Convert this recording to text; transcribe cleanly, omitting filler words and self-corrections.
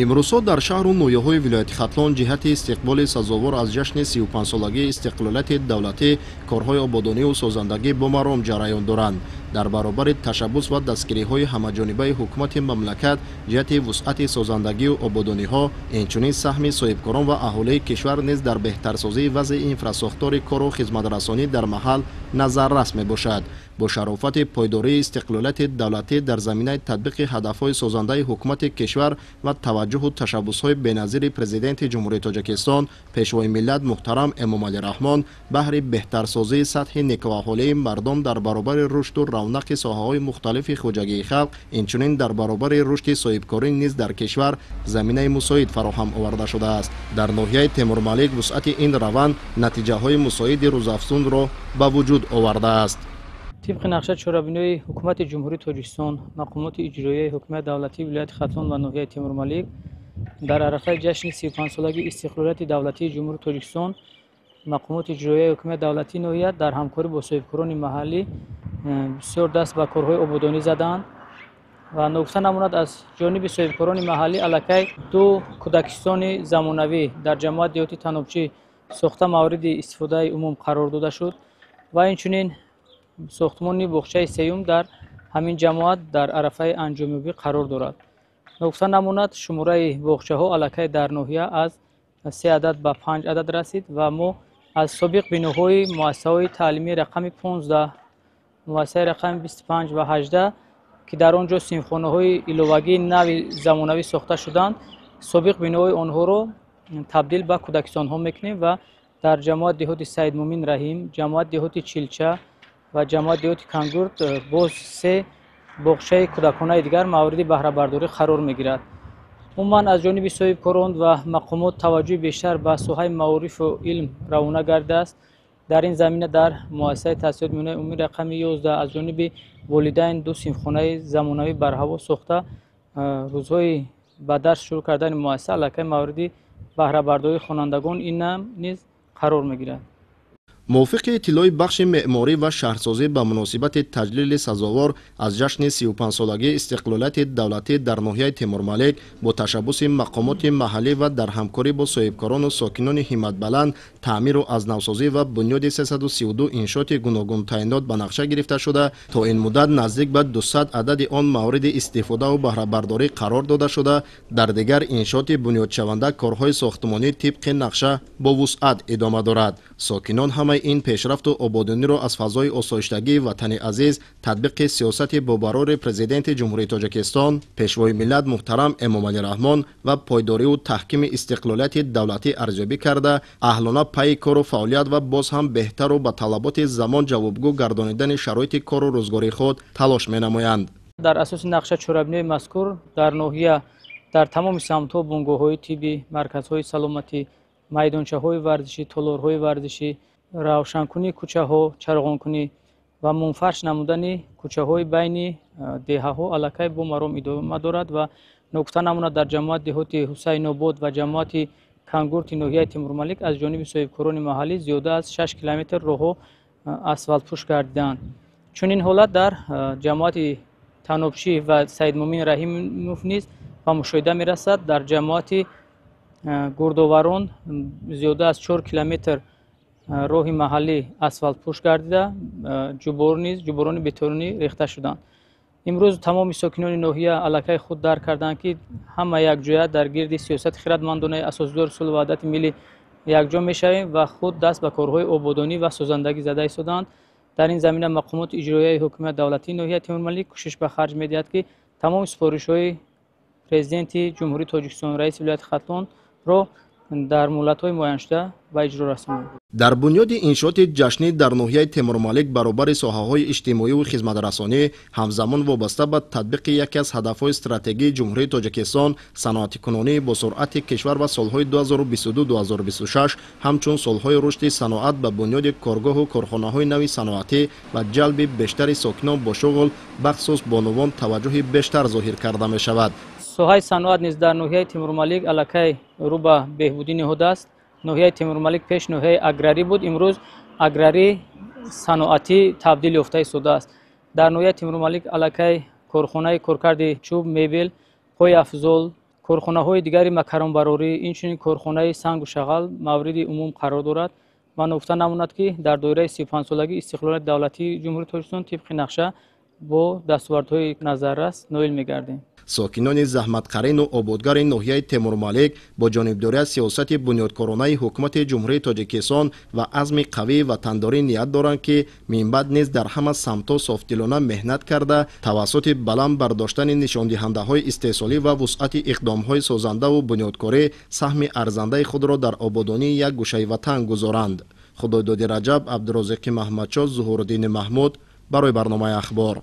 Имрӯзҳо дар шаҳру ноҳияҳои вилояти Хатлон ҷиҳати истиқболи сазовор аз ҷашни 35-солагии истиқлолияти давлатӣ корҳои ободониву созандагӣ бо маром ҷараён доранд. Дар баробари ташаббус ва дастгириҳои ҳамаҷонибаи ҳукумати мамлакат ҷиҳати вусъати созандагию ободониҳо, инчунин саҳми соҳибкорон ва аҳолии кишвар низ дар беҳтарсозии вазъи инфрасохтори кору хизматрасонӣ дар маҳал назаррас мебошад. Бо шарофати пойдории истиқлолияти давлатӣ дар заминаи татбиқи ҳадафҳои созандаи ҳукумати кишвар ва таваҷҷуҳу ташаббусҳои беназири Президенти Ҷумҳурии Тоҷикистон, Пешвои миллат муҳтарам Эмомалӣ Раҳмон баҳри беҳтарсозии сатҳи некӯаҳолии мардум дар баробари рушду равнақи соҳаҳои мухталифи хоҷагии халқ, инчунин дар баробари рушди соҳибкорӣ низ дар кишвар заминаи мусоид фароҳам оварда шудааст. Дар ноҳияи Темурмалик вусъати ин раванд натиҷаҳои мусоиди рӯзафзунро ба вуҷуд овардааст. Тибқи нақша чорабиниҳои Ҳукумати Ҷумҳурии Тоҷикистон, мақомоти иҷроияи ҳукумати давлатии вилояти Хатлон ва ноҳияи Темурмалик дар арафаи ҷашни 35-солагии истиқлолияти давлатии Ҷумҳурии Тоҷикистон, мақомоти иҷроияи ҳукумати давлатии ноҳия дар ҳамкорӣ бо соҳибкорони маҳаллӣ бисёр даст ба корҳои ободонӣ заданд ва ногуфта намонад, аз ҷониби соҳибкорони маҳаллӣ аллакай ду кӯдакистони замонавӣ дар ҷамоати деҳоти Танобчӣ сохта мавриди истифодаи умум қарор дода шуд ва инчунин сохтмони боғчаи сеюм дар ҳамин ҷамоат дар арафаи анҷомёбӣ қарор дорад. Ногуфта намонад, шумораи боғчаҳо аллакай дар ноҳия аз 3 адад ба 5 адад расид ва мо аз собиқ биноҳои муассисаҳои таълимии рақами 15, муассисаи рақами 25 ва 18, ки дар он ҷо синфхонаҳои иловагии нави замонавӣ сохта шуданд, собиқ биноҳои онҳоро табдил ба кӯдакистонҳо мекунем ва дар ҷамоати деҳоти Саидмумин Раҳим, ҷамоати деҳоти Чилча ва ҷамоати деҳоти Кангурт боз 3 боғчаи кӯдаконаи дигар мавриди баҳрабардорӣ қарор мегирад. Умуман аз ҷониби соҳибкорон ва мақомот таваҷҷӯҳи бештар ба соҳаи маорифу илм равона гардидааст. Дар ин замина дар муассисаи таҳсилоти миёнаи умумии рақами 11 аз ҷониби волидайн ду синфхонаи замонавӣ барҳаво сохта, рӯзҳои ба дарс шурӯъ кардани муассиса аллакай мавриди баҳрабардории хонандагон инам низ қарор мегирад. Мувофиқи иттилои бахши меъморӣ ва шаҳрсозӣ ба муносибати таҷлили сазовор аз ҷашни 35-солагии истиқлолияти давлатӣ дар ноҳияи Темурмалик бо ташаббуси мақомоти маҳаллӣ ва дар ҳамкорӣ бо соҳибкорону сокинони ҳимматбаланд таъмиру азнавсозӣ ва бунёди 332 иншооти гуногунтаъинот ба нақша гирифта шуда, то ин муддат наздик ба 200 адади он мавриди истифодаву баҳрабардорӣ қарор дода шуда, дар дигар иншооти бунёдшаванда корҳои сохтмонӣ тибқи нақша бо вусъат идома дорад. Сокинон ҳамаи ин пешрафту ободониро аз фазои осоиштагии ватани азиз, татбиқи сиёсати бобарори Президенти Ҷумҳурии Тоҷикистон, Пешвои миллат муҳтарам Эмомалӣ Раҳмон ва пойдориву таҳкими истиқлолияти давлатӣ арзёбӣ карда, аҳлона пайи кору фаъолият ва боз ҳам беҳтару ба талаботи замон ҷавобгӯ гардонидани шароити кору рӯзгори худ талош менамоянд. Дар асоси нақша чорабиниҳои мазкур дар ноҳия дар тамоми самтҳо бунгоҳҳои тиббӣ, марказҳои саломатӣ, майдончаҳои варзишӣ, толорҳои варзишӣ, равшанкунии кӯчаҳо, чароғонкунӣ ва мунфарш намудани кӯчаҳои байни деҳаҳо аллакай бо маром идома дорад ва ногуфта намонад, дар ҷамоати деҳоти Ҳусайнобод ва ҷамоати Кангурти ноҳияи Темурмалик аз ҷониби соҳибкорони маҳаллӣ зиёда аз 6 километр роҳҳо асфалтпӯш гардиданд. Чунин ҳолат дар ҷамоати Танобшӣ ва Саидмумин Раҳимов низ ба мушоҳида мерасад. Дар ҷамоати Гурдоварон зиёда аз 4 километр роҳи маҳаллӣ асфалтпӯш гардида, ҷубор низ ҷуборони бетонӣ рехта шуданд. Имрӯз тамоми сокинони ноҳия аллакай худ дарк карданд, ки ҳама якҷоя дар гирди сиёсати хиратмандонаи асосгузори сулҳу ваҳдати миллӣ якҷо мешавем ва худ даст ба корҳои ободонӣ ва созандагӣ зада истодаанд. Дар ин замина мақомоти иҷроияи ҳукумати давлатии ноҳияи Темурмалик кӯшиш ба харҷ медиҳад, ки тамоми супоришҳои Президенти Ҷумҳурии Тоҷикистон, раиси вилояти Хатлонро дар муҳлатҳои муайяншуда ба иҷро расонад. Дар бунёди иншооти ҷашнӣ дар ноҳияи Темурмалик баробари соҳаҳои иҷтимоиву хизматрасонӣ ҳамзамон вобаста ба татбиқи яке аз ҳадафҳои стратегии Ҷумҳурии Тоҷикистон, саноатикунонии босуръати кишвар ва солҳои 2022-2026 ҳамчун солҳои рушди саноат ба бунёди коргоҳу корхонаҳои нави саноатӣ ва ҷалби бештари сокинон бо шуғл, бахсус бонувон таваҷҷӯҳи бештар зоҳир карда мешавад. Соҳаи саноат низ дар ноҳияи Темурмалик аллакай рӯ ба беҳбудӣ ниҳодааст. Ноҳияи Темурмалик пеш ноҳияи аграрӣ буд, имрӯз аграрӣ саноатӣ табдил ёфта истодааст. Дар ноҳияи Темурмалик аллакай корхонаи коркарди чӯб, мебел, пойафзол, Корхонаҳои дигари макаронбарорӣ, инчунин корхонаи сангу шағал мавриди умум қарор дорад ва ногуфта намонад, ки дар доираи 35-солагии истиқлолияти давлатии Ҷумҳурии Тоҷикистон тибқи нақша бо дастовардҳои назаррас ноил мегардем. Сокинони заҳматқарину ободгари ноҳияи Темурмалик бо ҷонибдорӣ аз сиёсати бунёдкоронаи ҳукумати Ҷумҳурии Тоҷикистон ва азми қавии ватандорӣ ният доранд, ки минбаъд низ дар ҳама самтҳо софдилона меҳнат карда, тавассути баланд бардоштани нишондиҳандаҳои истеҳсолӣ ва вусъати иқдомҳои созандаву бунёдкорӣ саҳми арзандаи худро дар ободонии як гӯшаи ватан гузоранд. Худойдоди Раҷаб, Абдурозиқи Маҳмадшоҳ, Зуҳуруддини Маҳмуд барои барномаи Ахбор.